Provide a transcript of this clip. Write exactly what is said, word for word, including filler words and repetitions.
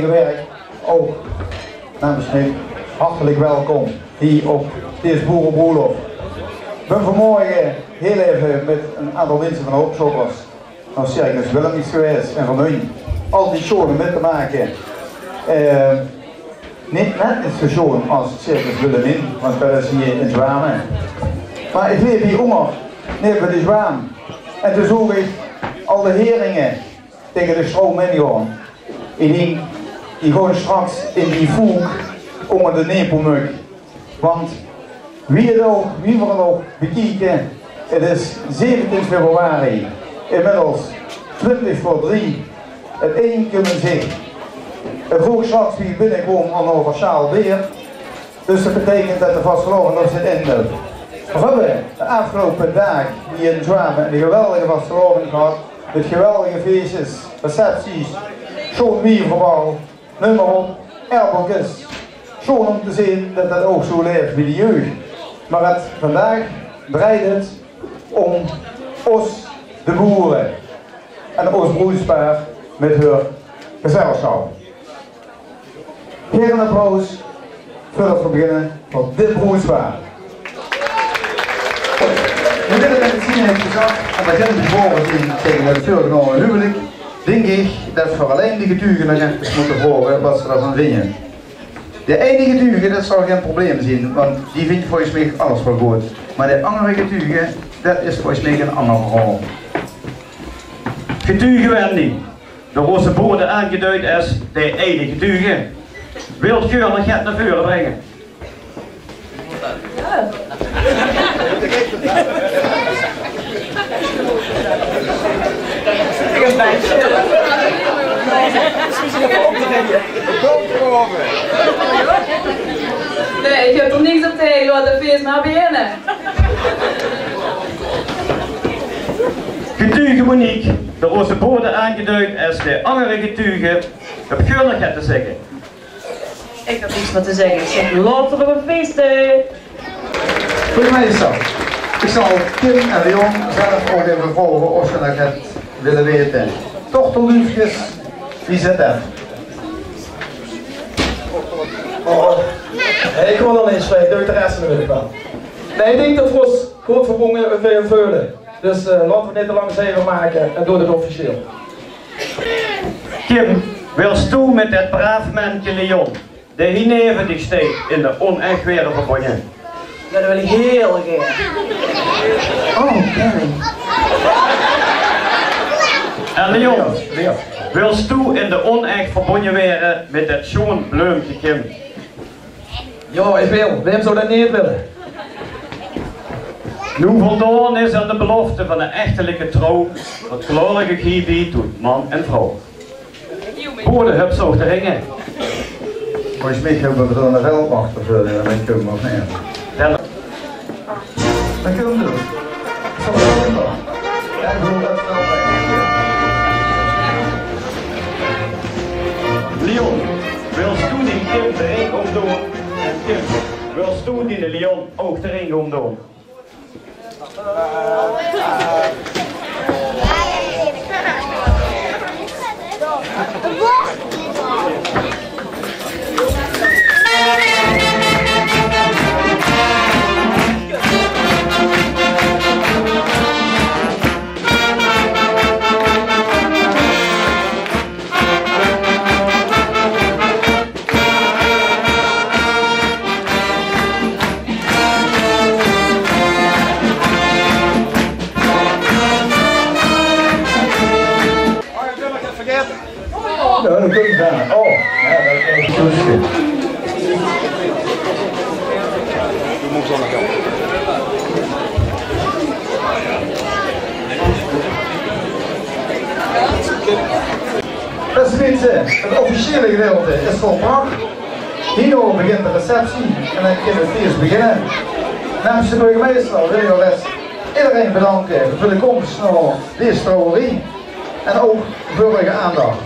Werk, ouch namens mich hartelik welkom hie op dees boerebroelof. Ich bön vanmorge hiel effe mit ein aantal minse van de Hopshoppers nao Circus Willemien gewaes in Remunj. Altied sjoon óm mit te make. Eh, neet net zoe sjoon es Circus Willemien, want det is hie in Zjwame. Mer ich leep hie ónger, neve de Zjwaam. En toen zoog ich al de heringe taenge de stroum ingaon. Ich dink, die gaon straks in die vook ónger de Nepomuk. Want wie 't ouch, wie v'r 't ouch bekieke, 't is zeventien februari, inmiddels twintig veur drie. 't Ein kump in ziech. 't Rook straks wie ich binnekaom al nao veer sjaal beer. Dus det beteikent det de vastelaovend op zien ind löp. Veer höbbe de aafgeloupe daag hie in Zjwame ein geweldige vastelaovend gehad. Mit geweldige feesjes, recepties, sjoon wieverbal, neum mer op, aerpelkes. Sjoon óm te zeen det det ouch zoe laef bie de jeug. Mer 't, vandaag drejt 't óm ós, de boere, en ós broedspaar mit häör gezelsjap. Gaer ein applaus veur 't beginne van dit broedspaar. Noe dit 't medicien haet gezag en v'r zeen geboore zeen taenge 't veurgenómme huwelik, dink ich det v'r allein de getuge nog efkes mótte vraoge waat ze d'rvan vinje. De eine getuge, det zal gein probleem zeen, want dae vindj volges mich alles waal good. Mer de angere getuge, det is volges mich ein anger verhaol. Getuge Wendy. Door ózze bode aangeduid es de eine getuge. Wilt geer nog get nao veure bringe? Nae, ich höb d'r niks op taenge, laot 't fees mer beginne. Getuge Monique, door ózze bode aangeduid es de angere getuge, höb geer nog get te zègke? Ich höb niks mieë te zègke. Ich zègk: laot 't op ein fees. Burgemeister, ich zal Kim en Leon zelf ouch effe vraoge of ze nog get wille weite. Tortelduufkes, wie zit det? Oh, ich wol nog ins vraoge, de rest weit ich waal. Nae, ich dink det v'r ós good verbónje veule. Dus, eh, laot v'r 't neet te lang zeiver make en doon 't officieel. Kim, wils doe mit det braaf menke Leon, dae hie neve dich steit, in de onech waere verbónje? Jao, det wil ich hiel gaer. Oh, Kevin. En Leon, wils doe in de onech verbónje waere mit det sjoon bleumke Kim? Jao, ich wil. Wae zou det neet wille? Noe voldaon is aan de belofte van de echtelike trouw, verklaor ich uch hiebie tot man en vrouw. Bode, höbs se ouch de ringe? Volges mich höbbe v'r d'r 'ne veldwachter veur, eh, mèt Kim, of neet? Jao. Det kump dus. Jao, ich bedoel, det is waal fijn. Leon, wils doe dien Kim de ring ómdoon? En Kim, wils doe dien Leon ouch de ring ómdoon? Jao, det kump dao. Oh, jao, det is good. Bèste minse, 't officiële gedeilte is volbrach. Hie noe begint de receptie en dan kinne v'r 't fees beginne. Namens de burgemeister wil ich alvas ederein bedanke veur de kóms nao dees trouwerie en ouch veur eur aandach.